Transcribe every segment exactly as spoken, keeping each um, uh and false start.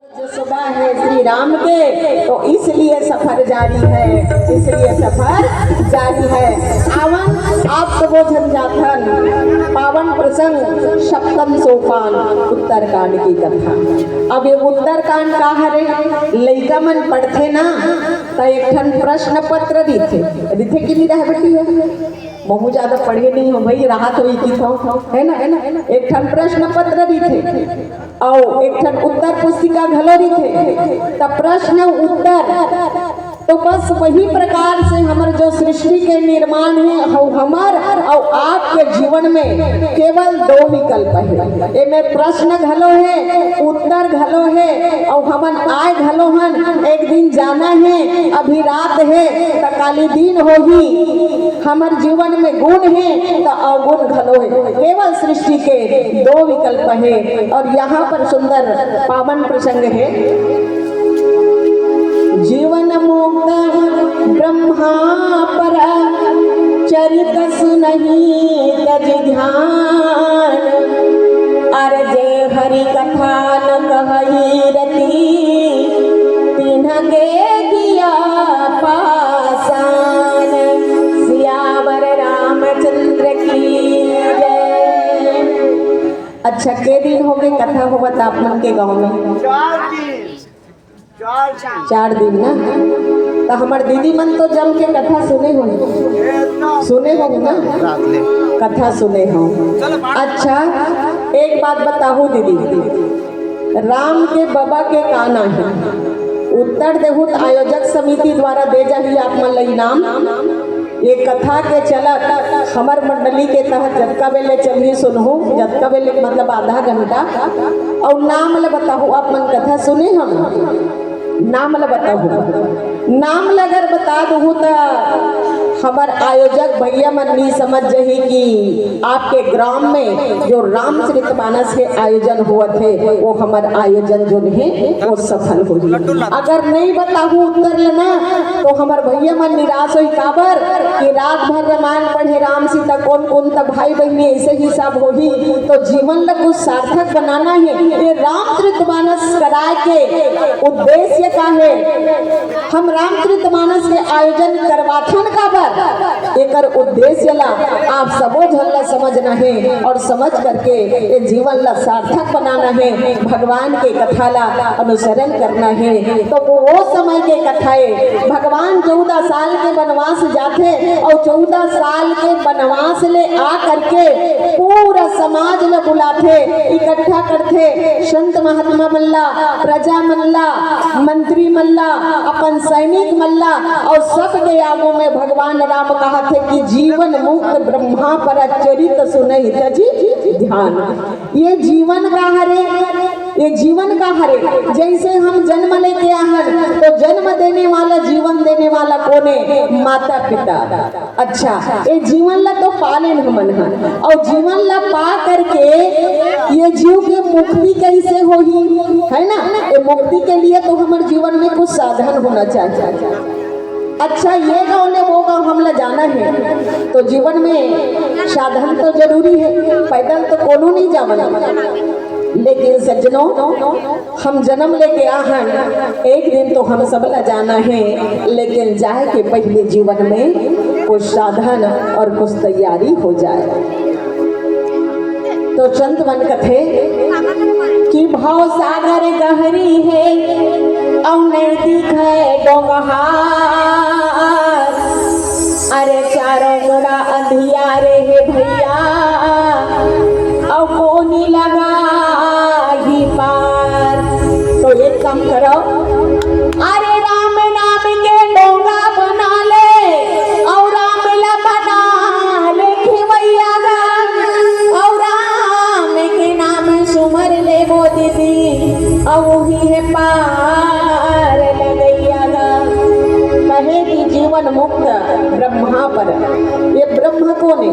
जो सुबह है श्री राम के, तो इसलिए सफर जारी है, इसलिए सफर जारी है। आवन आप सबो झन जाथन पावन प्रसंग सप्तम सोपान उत्तरकांड की कथा। अब ये उत्तरकांड का हरे, लइका मन पढ़थे ना, त एक ठन प्रश्न पत्र रहिथे, रहिथे कि नहीं रहे बेटी? बहुत ज्यादा पढ़े नहीं हो भाई, राहत होई की थो, है ना, है ना, है ना? एक ठन प्रश्न पत्र रहिथे। अउ एक ठन उत्तर पुस्तिका घलो रहिथे। त प्रश्न उत्तर तो बस वही प्रकार से हमर जो सृष्टि के निर्माण हे, अउ हमर अउ आपके जीवन में केवल दो विकल्प हे। एमे प्रश्न घलो हे, उत्तर घलो हे, अउ हमन आए घलो हन। एक दिन जाना हे, अभी रात हे, त काली दिन होही। हमर जीवन में गुण हे त अवगुण घलो हे। केवल सृष्टि के दो विकल्प हे। और यहाँ पर सुंदर पावन प्रसंग हे। जीवन मुक्त ब्रह्मा पर चरित सुनहि तज ध्यान। अर जे हरि कथा न कहई रति, तिन्ह के किया पासान। सियावर रामचंद्र की जय। अच्छा, के दिन हो गए कथा होवत आप मन के गांव में? चार दिन। चार दिन। चार दिन ना? तो हमर दीदी मन तो जम के कथा सुने हो, सुने हो ना? रात ले। कथा सुने हो। अच्छा, एक बात बताहू दीदी, राम के बबा के का नाम हे? उत्तर देहू त आयोजक समिति द्वारा दे जाही आप मन ल इनाम। ये कथा के चलत हमर मंडली के तहत जतका बेले चलही सुनहू, जतका बेले मतलब आधा घंटा, अउ नाम ल बताहू, आप मन कथा सुने हो ना, नाम ल बताहू। नाम ल अगर बता दूहू त हमर आयोजक भैया मन नी समझ जही कि आपके ग्राम में जो रामचरित मानस के आयोजन होवत हे, वो हमर आयोजन जो हे, वो सफल होही। अगर नहीं बताहू उत्तर ल ना, तो हमर भैया मन निराश होही। काबर कि रात भर रामायण पढ़े राम सीता, कौन कौन त भाई बहिनी, ऐसे ही सब होही। तो जीवन ल कुछ सार्थक बनाना हे। ये रामचरित मानस कराए के उद्देश्य का हे? हम रामचरित मानस के आयोजन करवाथन काबर? एकर उद्देश्य ला आप सबो झन ला समझना हे और समझ करके ये जीवन ला सार्थक बनाना हे, भगवान के कथा ला अनुसरण करना हे। तो वो समय के कथा हे, भगवान चौदह साल के वनवास जाथे और चौदह साल के वनवास ले आ करके पूरा समाज ला बुलाथे, इकट्ठा करथे, संत महात्मा मन ला, प्रजा मन ला, मंत्री मन ला, अपन सैनिक मन ला, और सबके आगू में भगवान राम कहथे कि जीवन मुक्त ब्रह्मा पर चरित सुनहि तजि ध्यान। ये जीवन का हरे, ये जीवन का हरे। जैसे हम जन्म लेके आहन, तो जन्म देने वाला, जीवन देने वाला कोने? माता पिता। अच्छा, ये जीवन ला तो पा लेन हमन ह, और जीवन ला पा करके ये जीव के मुक्ति कैसे होही, है ना? ये मुक्ति के लिए तो हमर जीवन में कुछ साधन होना चाहिए। अच्छा, ये गांव ले वो गांव हमला जाना हे, तो जीवन में साधन तो जरूरी हे, पैदल तो कोनो नहीं जावन। लेकिन सज्जनों, हम जन्म लेके आहन, एक दिन तो हम सब ला जाना हे, लेकिन जाए के पहले जीवन में कुछ साधन और कुछ तैयारी हो जाए। तो संत मन कथे कि भव सागर गहरी हे, अउ नहीं दिखे डोंगहार। अरे चारों मुड़ा अंधियारे हे भैया, अउ कोनी लगाही पार। तो एक काम करो, अरे राम नाम के डोंगा बना ले, अउ राम ला बना ले खेवैया गा, अउ राम के नाम सुमर ले वो दीदी, अउ उही हे पार लगैया गा। कहे कि जीवन मुक्त ब्रह्मा पर, ये ब्रह्म कोने?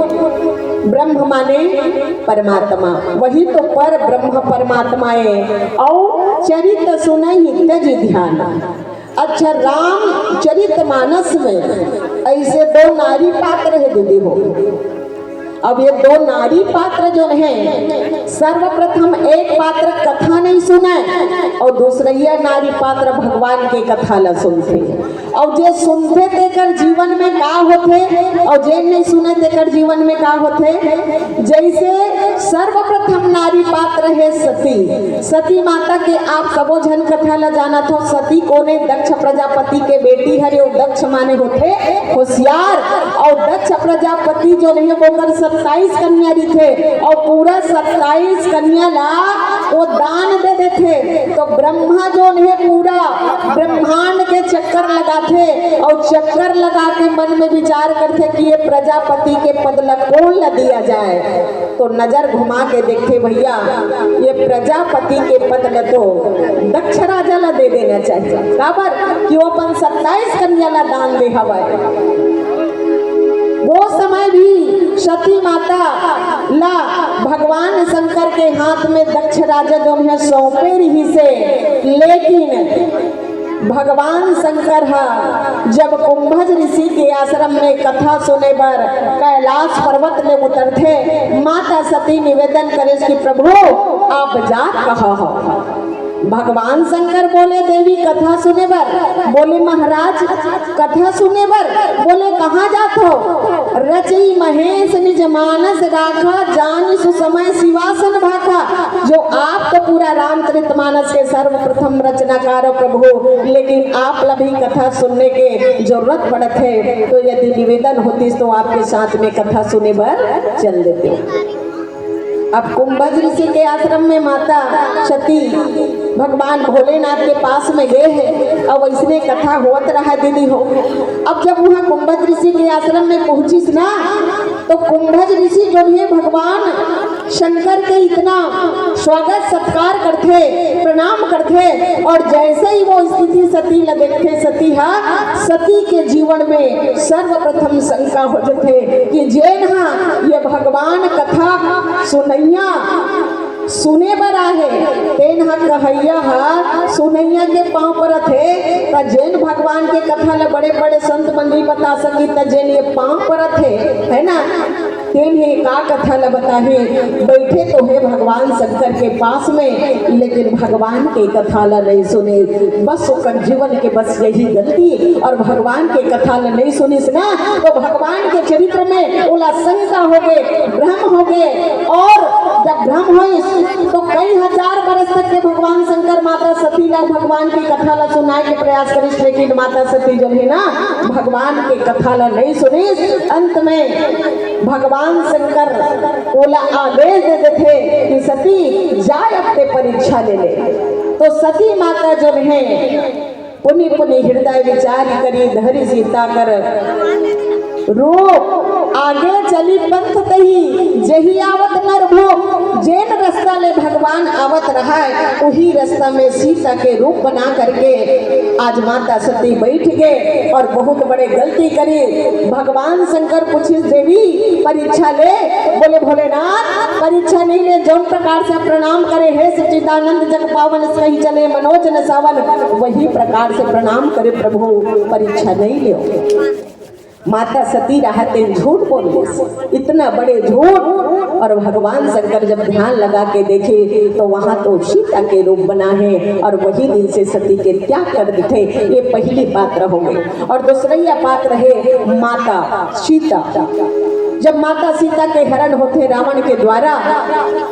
ब्रह्म माने परमात्मा, वही तो पर ब्रह्म परमात्मा हे। अउ चरित सुनहि तजि ध्यान। अच्छा, राम चरित मानस में ऐसे दो नारी पात्र हे दीदी हो। अब ये दो नारी पात्र जो हे, सर्वप्रथम एक पात्र कथा नहीं सुनय अउ दूसरइया नारी पात्र भगवान के कथा ला सुनथे। अउ जे सुनथे तेकर जीवन में का होथे अउ जे नहीं सुनय तेकर जीवन में का होथे। जैसे सर्वप्रथम नारी पात्र हे सती। सती माता के आप सबो झन कथा ला जानत हो। सती कोने? दक्ष प्रजापति के बेटी हरे। अउ दक्ष माने होथे होशियार। अउ दक्ष प्रजापति जो रहे ओकर सत्ताईस कन्या रहिथे अउ पूरा सत्ताईस कन्या ला वो दान दे देथे। तो ब्रह्मा जो हे पूरा ब्रह्मांड के चक्कर लगाथे अउ चक्कर लगा के मन में विचार करथे कि ये प्रजापति के पद ला कोन ला दिया जाए। तो नजर घुमा के देखथे, भैया, ये प्रजापति के पद ला तो दक्ष राजा ला दे देना चाहिए। काबर कि वो अपन सत्ताईस कन्या ला दान दे हवय। वो समय भी सती माता ला भगवान शंकर के हाथ में दक्ष राजा जो हे सौंपे रहिसे, लेकिन भगवान शंकर ह जब कुंभज ऋषि के आश्रम में कथा सुने बर कैलाश पर्वत ले उतरथे, माता सती निवेदन करेस कि प्रभु, आप जात कहाँ हो? भगवान शंकर बोले, देवी, कथा सुने बर। बोले, महाराज, कथा सुने बर। बोले, कहाँ जात हो? रचई महेश निज मानस राखा, जानि सुसमय सिवासन भाखा। जो आप तो पूरा रामचरित मानस के सर्वप्रथम रचनाकार हो प्रभु, लेकिन आप ला भी कथा सुनने के जरूरत पड़त हे। तो यदि निवेदन होतिस तो आपके साथ में कथा सुने बर चल देते। अब कुंभज ऋषि के आश्रम में माता सती भगवान भोलेनाथ के पास में गे हे। अब अइसने कथा होत रहा दीदी हो। अब जब उहाँ कुंभज ऋषि के आश्रम में पहुँचिस ना, तो कुंभज ऋषि जो हे भगवान शंकर के इतना स्वागत सत्कार करथे, प्रणाम करथे, और जैसे ही वो स्थिति सती ला देखथे, सती हा, सती के जीवन में सर्वप्रथम शंका हो जथे कि जेन हा ये भगवान कथा सुनइया सुने बर आहे, तेन ह कहइया ह सुनइया के पाँव परत हे। त जेन भगवान के कथा ल बड़े-बड़े संत मन नइ बता सकी, त जेन ये पाँव परत हे, है ना, तेन हे का कथा ल बताही। बइठे तो हे भगवान शंकर के पास में, लेकिन भगवान के कथा ल नइ सुने। बस ओकर जीवन के बस यही गलती, और भगवान के कथा ल नइ सुनिस ना, तो भगवान के चरित्र में ओला शंका होगे, भ्रम होगे, और जब भ्रम होइस, तो कई हजार बरस तक के भगवान शंकर माता सती ला भगवान के कथा ला सुनाए के प्रयास करिस, लेकिन माता सती जो हे ना, भगवान के कथा ला नइ सुनिस। अंत में भगवान शंकर ओला आदेश दे देथे कि सती, जाए अब ते परीक्षा ले ले। तो सती माता जो हे, पुनि पुनि हृदय विचारि करि धरि सीता कर रूप। आगे चली पंथ तही जही आवत नर भूप। जेन रस्ता ले भगवान आवत रहय, उही रस्ता में सीता के रूप बना करके आज माता सती बइठ गे और बहुत बड़े गलती करी। भगवान शंकर पूछिस, देवी, परीक्षा ले? बोले, भोलेनाथ, परीक्षा नहीं ले, जौन प्रकार से प्रणाम करे, हे सच्चिदानंद जग पावन, कही चले मनोज न सावन, वही प्रकार से प्रणाम करे प्रभु, परीक्षा नहीं लियो। माता सती रहते झूठ बोल दिस, इतना बड़े झूठ। और भगवान शंकर जब ध्यान लगा के देखे तो वहां तो सीता के रूप बना है, और वही दिन से सती के त्याग कर देथे। ये पहली पात्र हो गई। और दूसरइया पात्र है माता सीता। जब माता सीता के हरण होथे रावण के द्वारा,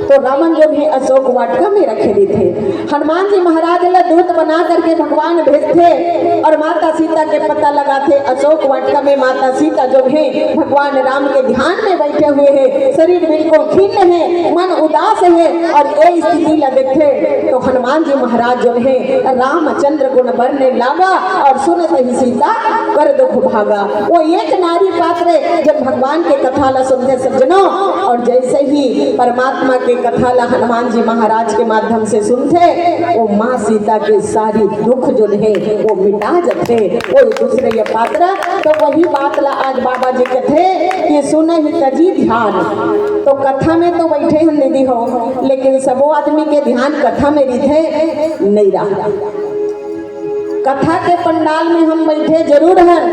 तो रावण जो भी अशोक वाटिका में रखे रहिथे, हनुमान जी महाराज ला दूत बना करके भगवान भेजथे और माता सीता के पता लगाथे। अशोक वाटिका में माता सीता जो है भगवान राम के ध्यान में बैठे हुए हैं, शरीर बिल्कुल खिन्न है, मन उदास है, और ये स्थिति ला देखथे तो हनुमान जी महाराज जो है रामचंद्र गुण बरने लागा और सुनत ही सीता कर दुख भागा। वो एक नारी पात्र जब भगवान के कथा ला सुनथे सज्जनों, और जैसे ही परमात्मा के कथा ला हनुमान जी महाराज के माध्यम से सुनथे, वो माँ सीता के सारी दुख जो है वो मिटा जथे। वो दूसरइया पात्र, तो वही बात ला आज बाबा जी कथे कि सुनहि तजी ध्यान। तो कथा में तो बइठे हन दीदी हो, लेकिन सबो आदमी के ध्यान कथा में रहिथे, नइ रहा। कथा के पंडाल में हम बइठे जरूर हन,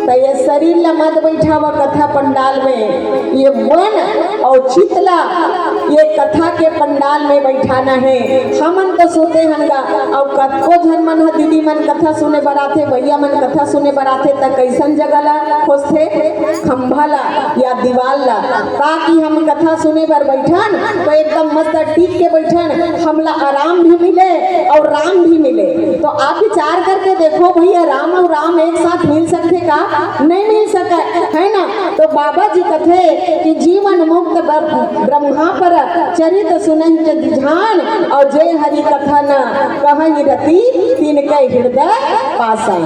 त ये शरीर ला मत बइठावा कथा पंडाल में, ये मन अउ चित ला ये कथा के पंडाल में बैठाना हे। हमन तो सुते हन गा, अउ कतको झन मन ह, दीदी मन कथा सुने बर आथे, भैया मन कथा सुने बर आथे, त कइसन जगह ला खोजथे? खंभा ला या दीवाल ला, ताकि हम कथा सुने बर बैठन तो एकदम मस्त टिक के बैठन, हमला आराम भी मिले अउ राम भी मिले। तो आप विचार करके देखो भैया, राम अउ राम एक साथ मिल सकथे का? नहीं मिल सकय, है ना? तो बाबा जी कथे कि जीवन मुक्त ब-, ब्रह्मा पर चरित सुनहि जदि ध्यान, अउ जे हरि कथा न कहहि रति, तिनके हृदय पाषाण।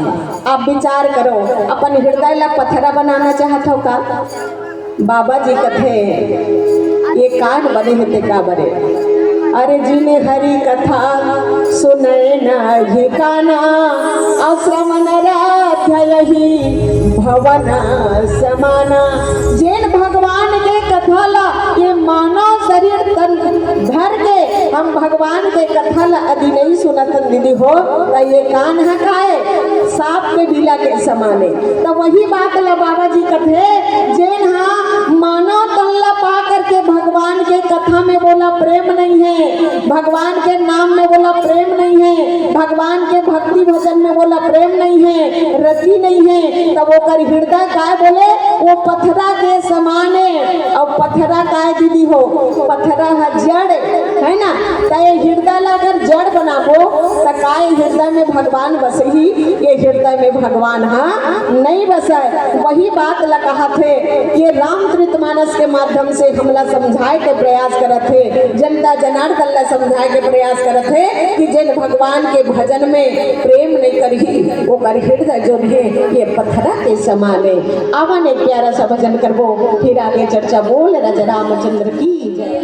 आप विचार करो, अपन हृदय ला पथरा बनाना चाहत हो का? बाबा जी कथे, ये कान बने हे ते का बरे? अरे जिन हरि कथा सुनय नहीं काना, अउ श्रवण रथ यही भवन समाना। जेन भगवान के कथा ला ये मानव शरीर तन धर के हम भगवान के कथा ला यदि नहीं सुनत हन दीदी हो, त ये कान ह काय? सांप के बिला के समान हे। त वही बात ला बाबा जी कथे, जेन हा मानव तन ला पा करके भगवान के कथा में वोला प्रेम नहीं हे, भगवान के नाम में वोला प्रेम नहीं हे, भगवान के भक्ति भजन में वोला प्रेम नहीं हे, रति नहीं हे, तब ओकर हृदय काय बोले, वो पथरा के समान हे। अउ पथरा काय दीदी हो? पथरा ह जड़ हे, है ना? त ये हृदय ला अगर जड़ बनाबो, त काय हृदय में भगवान बसही? ये हृदय में भगवान ह नहीं बसय। वही बात ला कहाथे, ये रामचरित मानस के माध्यम से हमला समझाए के प्रयास करत हे, जनता जनार्दन ला समझाए के प्रयास करत हे कि जेन भगवान के भजन में प्रेम नहीं करही, ओकर हृदय जोन हे, ये पथरा के समान हे। आवन एक प्यारा सा भजन करबो, फिर आगे चर्चा। बोल राजा रामचंद्र की जय।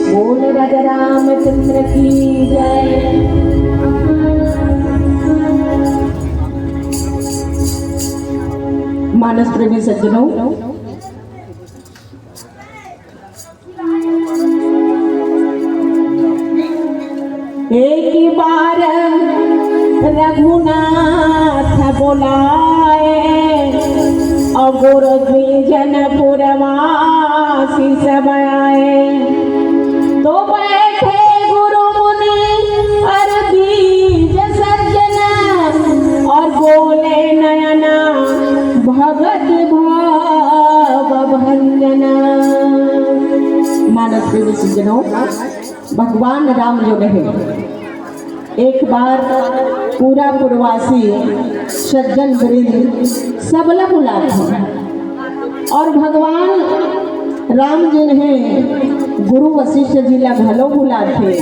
बोल राजा रामचंद्र की जय। मानस प्रेमी सज्जनों, एक बार रघुनाथ बोलाए, और गुरु द्विजन पुरवासी सब आए। तो बैठे गुरु मुनि और द्विज सज्जन, और बोले नयना भगत भाव भंजन। मानस प्रेमी सज्जनों, भगवान राम जो रहे, एक बार पूरा पुरवासी सज्जन वृंद सबला बुलाथे, और भगवान राम जिन्हें गुरु वशिष्ठ जी ला घलो बुलाथे,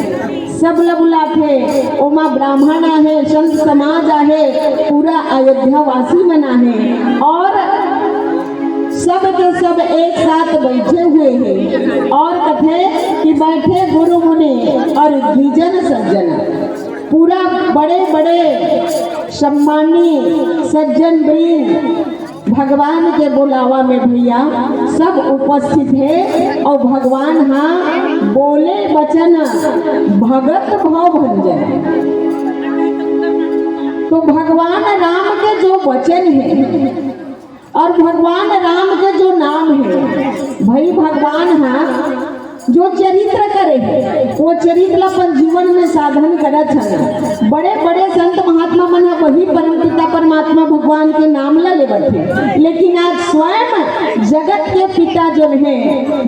सबला बुलाथे। ओमा ब्राह्मण आहे, संत समाज आहे, पूरा अयोध्या वासी मन आहे, और सब के सब एक साथ बैठे हुए हैं और कथे कि बैठे गुरु मुनि और द्विजन सज्जन, पूरा बड़े बड़े सम्मानी सज्जन वृंद भगवान के बुलावा में भैया सब उपस्थित है। और भगवान हा बोले वचन भगत भाव भंजन। तो भगवान राम के जो वचन है और भगवान राम के जो नाम है, भाई भगवान हा जो चरित्र करे है, वो चरित्र ला अपन जीवन में साधन करत है। बड़े बड़े संत महात्मा मन हा वही परम पिता परमात्मा भगवान के नाम ला लेवत है, लेकिन आज स्वयं जगत के पिता जो है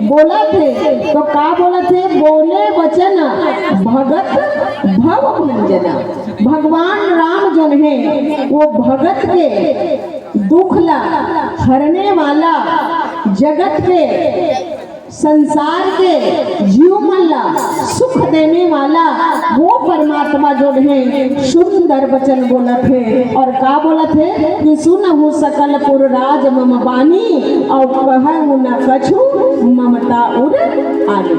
बोलत है, तो का बोलत है? बोले वचन भगत भव भंजना। भगवान राम जो है वो भगत के दुख ला हरने वाला, जगत के, संसार के जीव मन ला सुख देने वाला वो परमात्मा जो है सुंदर वचन बोलत है। और का बोलत है कि सुनहु सकल पुर राज मम बानी, और कहहु न कछु ममता उर आनी।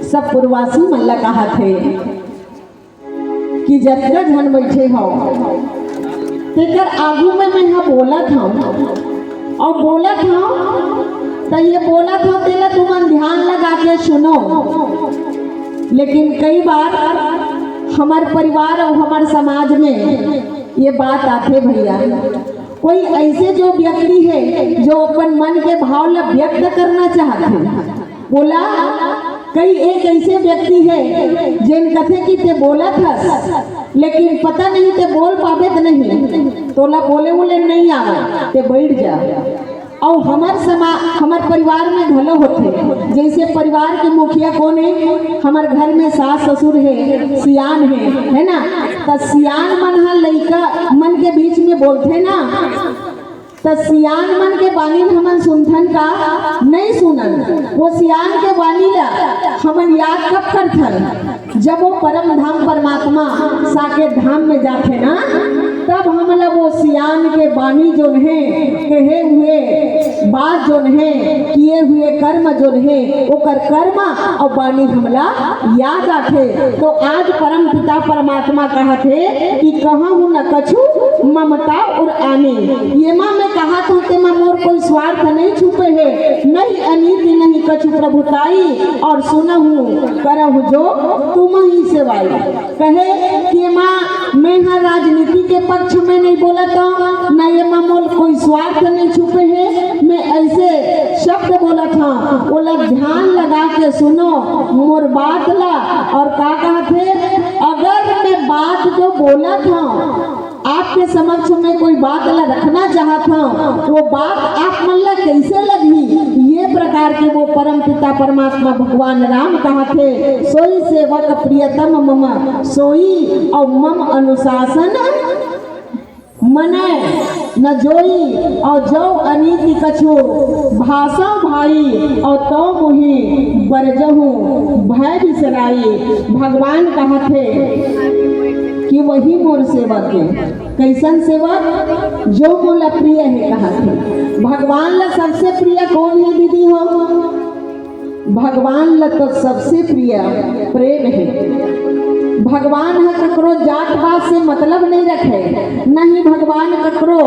सब पुरवासी मन ला कहा थे कि जतका झन बैठे हव, तेकर आगू में मैं हा बोलत हव, और बोलत हव, त ये बोलत हव, तेला तुमन ध्यान लगा के सुनो। लेकिन कई बार हमर परिवार और हमर समाज में ये बात आथे भैया, कोई ऐसे जो व्यक्ति है जो अपन मन के भाव ला व्यक्त करना चाहत है, बोला, कई एक ऐसे व्यक्ति है जेन कथे कि ते बोलत हस, लेकिन पता नहीं ते बोल पाबे त नहीं, तोला बोले उले नहीं आवे, ते बैठ जा। और हमर समा हमर परिवार में घलो होथे, जैसे परिवार के मुखिया कोन है, हमर घर में सास ससुर है, सियान है, है ना, त सियान मन हा लइका मन के बीच में बोलथे ना, त सियान मन के बानी ल हमन सुनथन का? नहीं सुनन। वो सियान के बानी ला हमन याद कब करथन? जब वो परम धाम परमात्मा साकेत धाम में जाथे ना, तब हमला वो सियान के बानी जोन है, कहे हुए बात जोन है, किए हुए कर्म जोन है, ओकर कर्म और बानी हमला याद आथे। तो आज परम पिता परमात्मा कहत हे कि कहहु न कछु ममता उर आनी। ये मा मैं कहत हूँ, तेमा मोर कोई स्वार्थ नहीं छुपे हे, नहीं अनीति नहीं कछु प्रभुताई, और सुनहु करहु जो तुम ही सेवाई। कहे कि माँ, मैं हा राजनीति के पक्ष में नहीं बोलत हूँ, न ये मा मोर कोई स्वार्थ नहीं छुपे हे। मैं ऐसे शब्द बोलत हूँ, ओला ध्यान लगा के सुनो मोर बात ला। और का कहत हे, अगर मैं बात जो बोलत हूँ आप के समक्ष में कोई बात ला रखना चाहत हव, वो बात आप मन ला कैसे लगही, ये प्रकार के वो परम पिता परमात्मा भगवान राम कहत हे, "सोई सेवक प्रियतम मम सोई, अउ मम अनुशासन मनय न जोई, अउ जो अनीति कछु भाषा भाई, अउ तो मुहि बरजहु भय बिसराई।" भगवान कहत हे कि वही मोर सेवक हे। कैसन सेवक? जो मोला प्रिय हे, कहत हे। भगवान ला सबसे प्रिय कौन हे दीदी हो? भगवान ला तो सबसे प्रिय प्रेम हे। भगवान ह ककरो जात पात से मतलब नहीं रखे, नहीं भगवान ककरो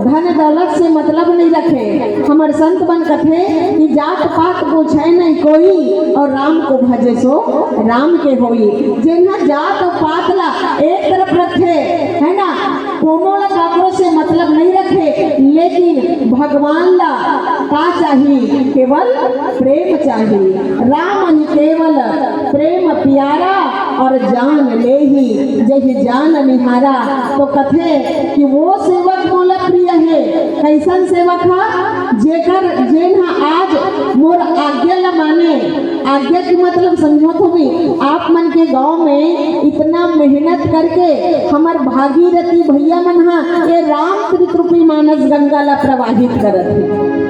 धन दौलत से मतलब नहीं रखे। हमर संत मन कथे कि जात पात पूछे नहीं कोई, और राम को भजे सो राम के होई। जेन ह जात अउ पात ला एक तरफ रखे, है ना, कोनो ला काकरो से मतलब नहीं रखे, लेकिन भगवान ला का चाही? केवल प्रेम चाही। राम ही केवल प्रेम प्यारा, और जान लेहि जहि जान निहारा। तो कथे कि वो सेवक मोला प्रिय हे। कैसन सेवक ह? जेकर, जेन ह आज मोर आज्ञा ला माने। आज्ञा के मतलब समझत होबे, आप मन के गांव में इतना मेहनत करके हमर भागीरथी भैया मन ह ये रामचरित रूपी मानस गंगा ला प्रवाहित करत हे।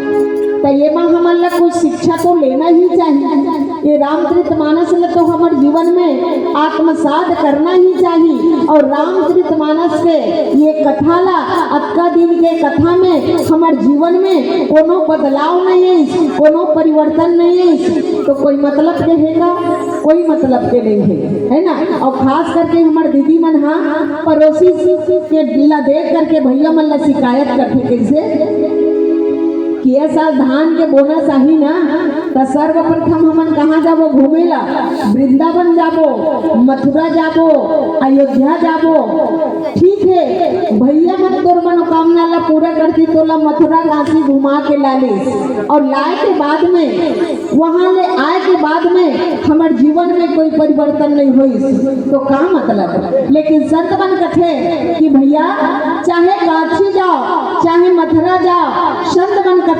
त ये मा हमन ला कुछ शिक्षा तो लेना ही चाहिए। ये रामचरित मानस ला तो हमर जीवन में आत्मसात करना ही चाहिए। और रामचरित मानस के ये कथा ला, अतका दिन के कथा में हमर जीवन में कोनो बदलाव नहीं आइस, कोनो परिवर्तन नहीं आइस, तो कोई मतलब के हे का? कोई मतलब के नहीं हे, है ना? और खास करके हमर दीदी मन हा पड़ोसी के ला देख करके भैया मन ला शिकायत करथे, कैसे कि ये साल धान के बोनस आही ना, त सर्वप्रथम हमन कहाँ जाबो घूमे ला? वृंदावन जाबो, मथुरा जाबो, अयोध्या जाबो। ठीक हे, भैया मन तोर मनोकामना ला पूरा करती, तोला मथुरा काशी घुमा के लालिस, और लाए के बाद में, वहाँ ले आए के बाद में हमर जीवन में कोई परिवर्तन नहीं होइस, तो का मतलब? लेकिन संत मन कथे कि भैया, चाहे काशी जाओ, चाहे मथुरा जाओ, संत मन कथे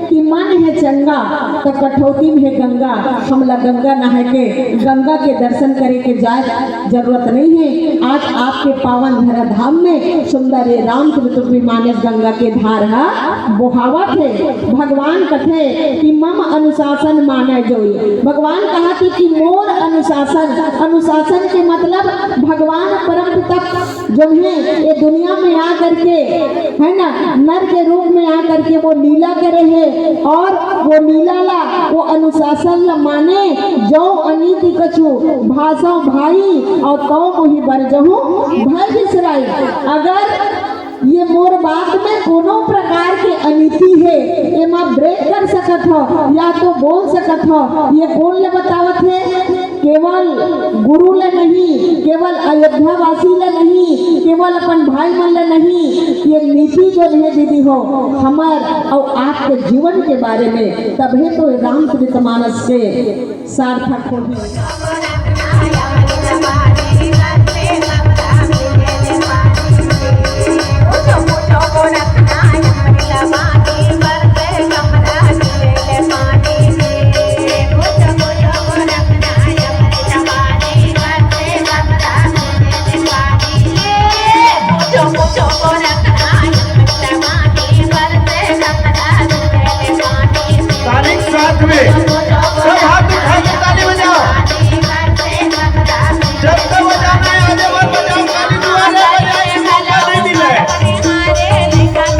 कि मन हे चंगा, त कठौती में हे गंगा। हमला गंगा नहाए के, गंगा के दर्शन करे के जाए जरूरत नहीं हे। आज आपके पावन धरा धाम में सुंदर ये रामचरित रूपी मानस गंगा के धार ह बोहावत हे। भगवान कथे कि मम अनुशासन मानय जोई। भगवान कहत हे कि मोर अनुशासन, अनुशासन के मतलब भगवान परम पिता जो हे ये दुनिया में आ करके, है ना, नर के रूप में आ करके वो लीला करे हे, और वो लीला ला, वो अनुशासन ला माने। जो अनीति कछु भाषा भाई, और तो मुहि बरजहु भय बिसराई। अगर ये मोर बात में कोनो प्रकार के अनीति हे, एमा ब्रेक कर सकत हो या तो बोल सकत हो, ये कोन ले बतावत हे? केवल गुरु ले नहीं, केवल अयोध्या वासी ले नहीं, केवल अपन भाई मन ले नहीं, ये नीति जो हे दीदी हो, हमर अउ आपके जीवन के बारे में, तभे तो रामचरित मानस के सार्थक होही। ताली के साथ में सब हाथ उठा के ताली बजाओ। जब तक बजाना है, आगे मत बजाओ, ताली दोबारा बजाओ, इसको मौका नहीं मिला है।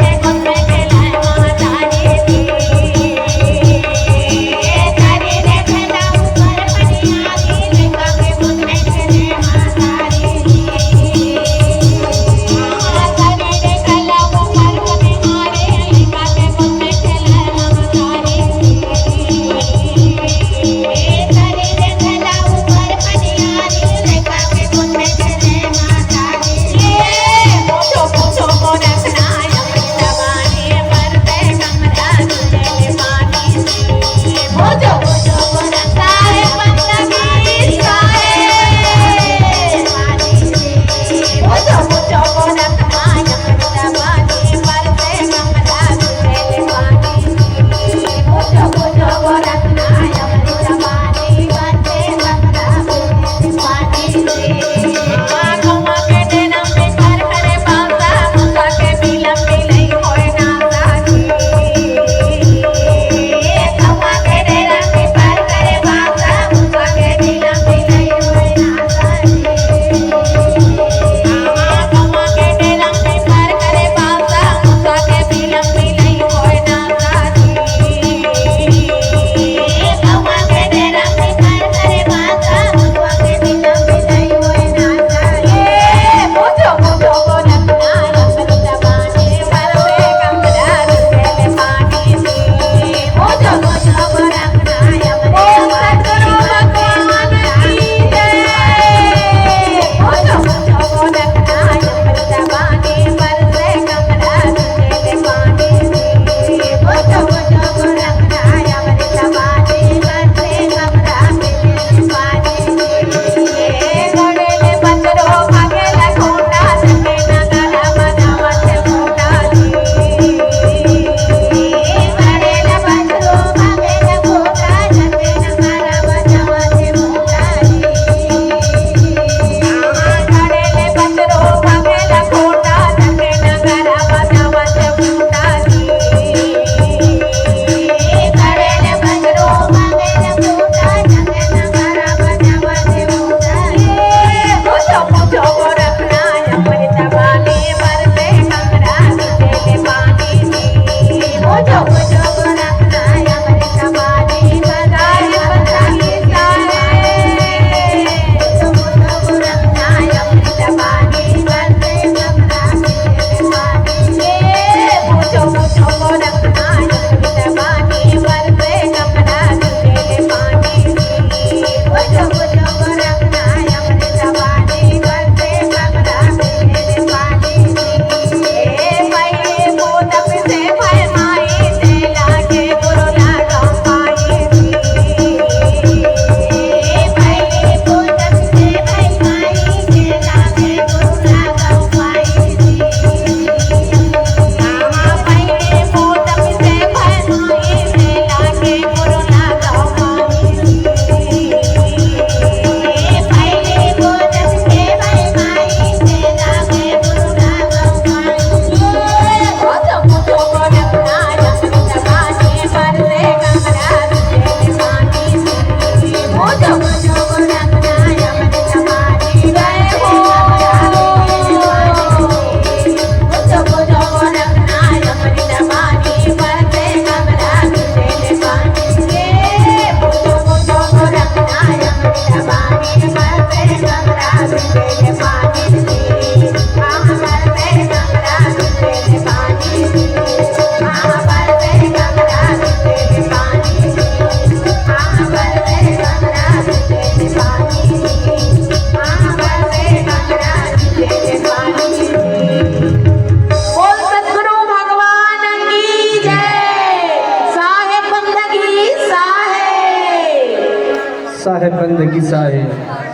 साहेब बंदगी साहेब,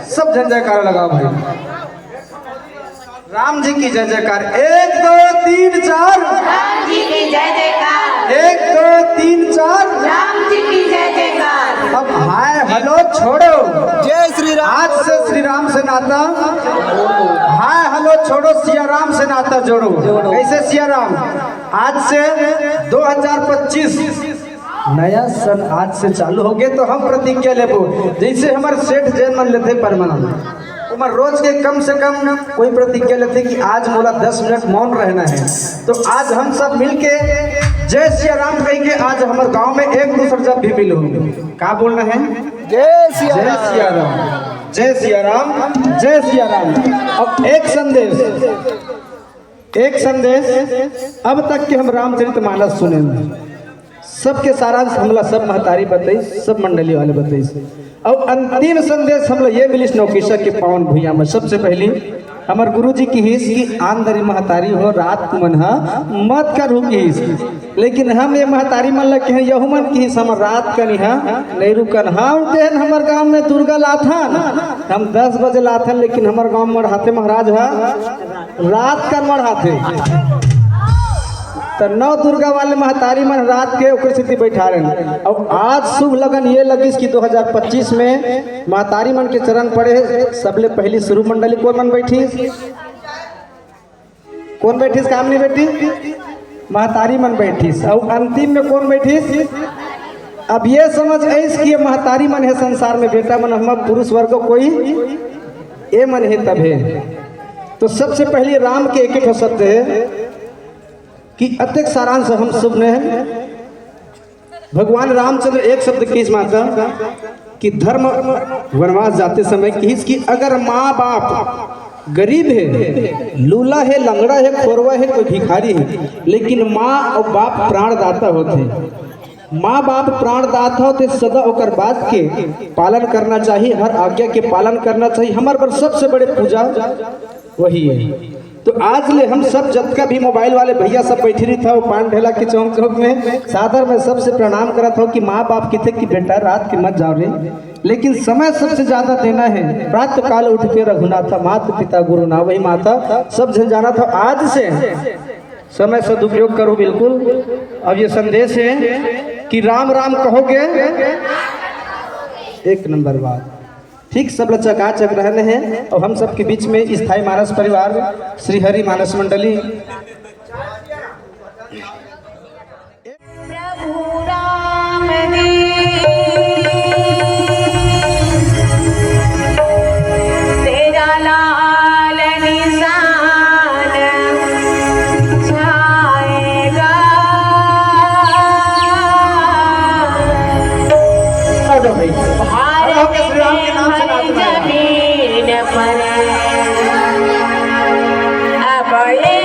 सब झन जयकारा लगाओ भाई। राम जी की जय जयकार। एक, दो, तीन, चार। राम जी की जय जयकार। एक, दो, तीन, चार। राम जी की जय जयकार। अब हाय हेलो छोड़ो। जय श्री राम। आज से श्री राम से नाता, हाय हेलो छोड़ो, सिया राम से नाता जोड़ो। कैसे सिया राम? आज से दो हज़ार पच्चीस नया सन आज से चालू हो गए, तो हम प्रतिज्ञा लेबो, जैसे हमारे सेठ जैन मन लेते परमानंद, उमर रोज के कम से कम कोई प्रतिज्ञा लेते कि आज मोला दस मिनट मौन रहना है। तो आज हम सब मिलके जय सिया राम कह के आज हमारे गांव में एक दूसरे जब भी मिलो, का बोलना है? जय सिया जय राम। सिया राम, जय सिया राम, जय सिया राम। अब एक संदेश, एक संदेश। अब तक के हम रामचरित मानस सुने, सबके सारांश हमला सब महतारी बताइस, सब मंडली वाले बताइस। और अंतिम संदेश हमला ये मिलिस नौकीसा के पावन भुइयां में। सबसे पहली हमर गुरु जी किहिस कि आंदरी महतारी हो, रात मन ह मत करहु किहिस। लेकिन हम ये महतारी मन ल कहें, यहू मन किहिस हमर रात कनी ह नहीं रुकन। हम तेहन हमर गांव में दुर्गा लाथन, हम दस बजे लाथन, लेकिन हमर गांव में हाथे महाराज ह रात कन मढ़ाथे। त नौ दुर्गा वाले महतारी मन रात के ओकर सेती बैठा रहे। अब आज शुभ लगन ये लगिस कि दो हज़ार पच्चीस में महतारी मन के चरण पड़े हे। सबले पहली शुरू मंडली कोन मन बैठिस? कोन बैठिस? काम नहीं बैठिस, महतारी मन बैठिस। और अंतिम में कोन बैठिस? अब ये समझ आइस कि ये महतारी मन हे संसार में, बेटा मन हम पुरुष वर्ग कोई ए मन हे तभे। तो सबसे पहली राम के एक एक शब्द है कि अतेक सारांश हम सब ने भगवान रामचंद्र एक शब्द किहिस माता कि धर्म वनवास जाते समय किहिस कि अगर माँ बाप गरीब है, लूला है, लंगड़ा है, खोरवा है, कोई भिखारी है, लेकिन माँ और बाप प्राणदाता होते हैं, माँ बाप प्राणदाता होते, सदा ओकर बात के पालन करना चाहिए, हर आज्ञा के पालन करना चाहिए। हमारे पर सबसे बड़े पूजा वही है। तो आज ले हम सब जतका भी मोबाइल वाले भैया सब बैठे रही था वो पान ढेला के चौक चौक में, सादर में सबसे प्रणाम करत हो कि माँ बाप किथे कि बेटा रात के मत जाओ रे, लेकिन समय सबसे ज्यादा देना है। प्रातः काल उठ के रघुनाथा, मात पिता गुरु ना, वही माता सब जन जाना था। आज से समय सदुपयोग करो बिल्कुल। अब ये संदेश है कि राम राम कहोगे, एक नंबर बात। ठीक सब ल चकाचक रहने हैं और हम सबके बीच में स्थायी मानस परिवार श्री हरि मानस मंडली। प्रभु राम ने तेरा लाल निशान छाएगा। आ जाओ भाई, खड़ा होकर श्री राम के नाम से नाचना है। जमीन पर अब ये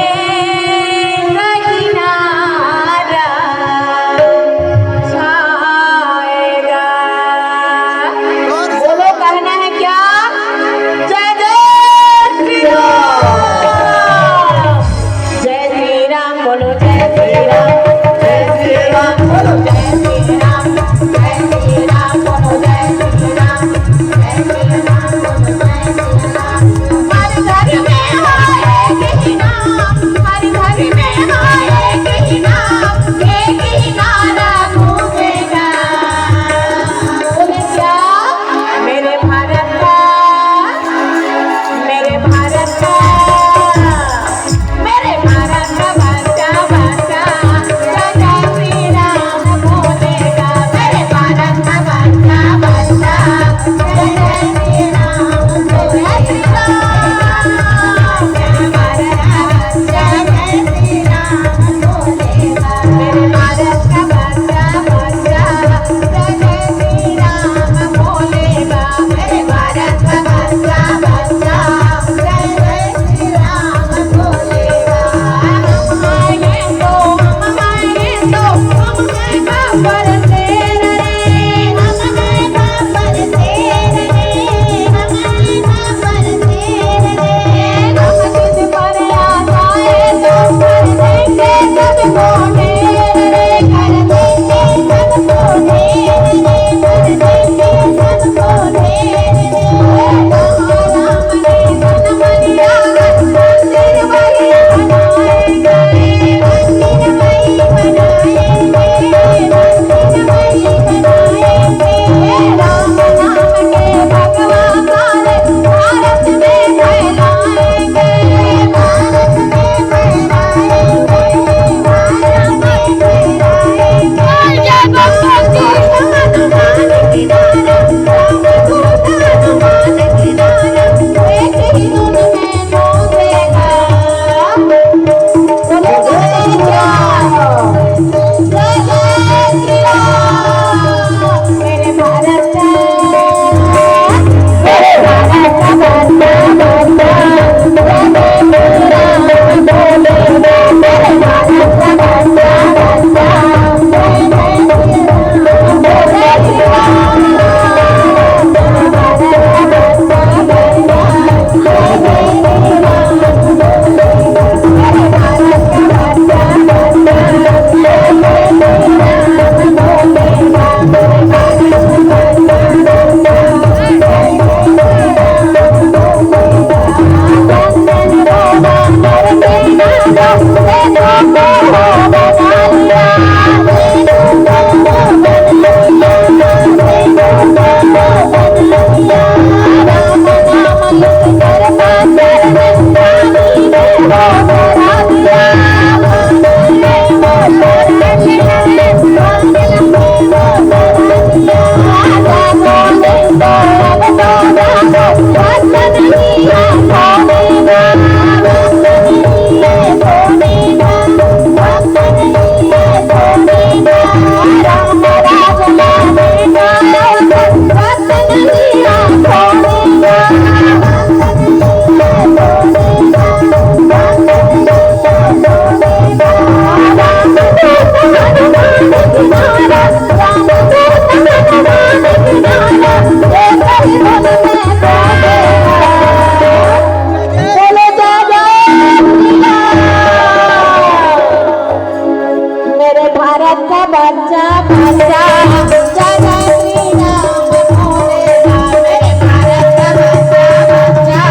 भारत का बच्चा, बच्चा, जय जय श्री राम बोले राम। मेरे भारत का बच्चा, बच्चा,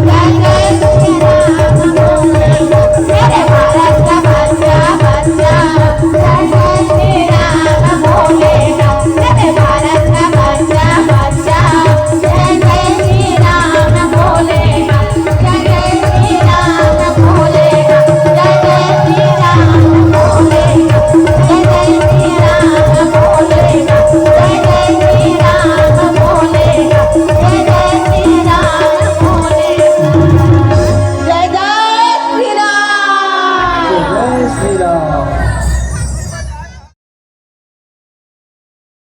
जय जय श्री राम बोले राम। मेरे भारत का बच्चा, बच्चा, जय जय श्री राम बोले राम। मेरे भारत का बच्चा, बच्चा, जय जय श्री राम बोले राम। जय जय श्री राम बोले राम। जय जय श्री राम बोले राम। जय जय श्री राम बोले राम। जय जय श्री राम बोले राम। जय जय श्री राम बोले राम। जय जय श्री राम। जय श्री राम।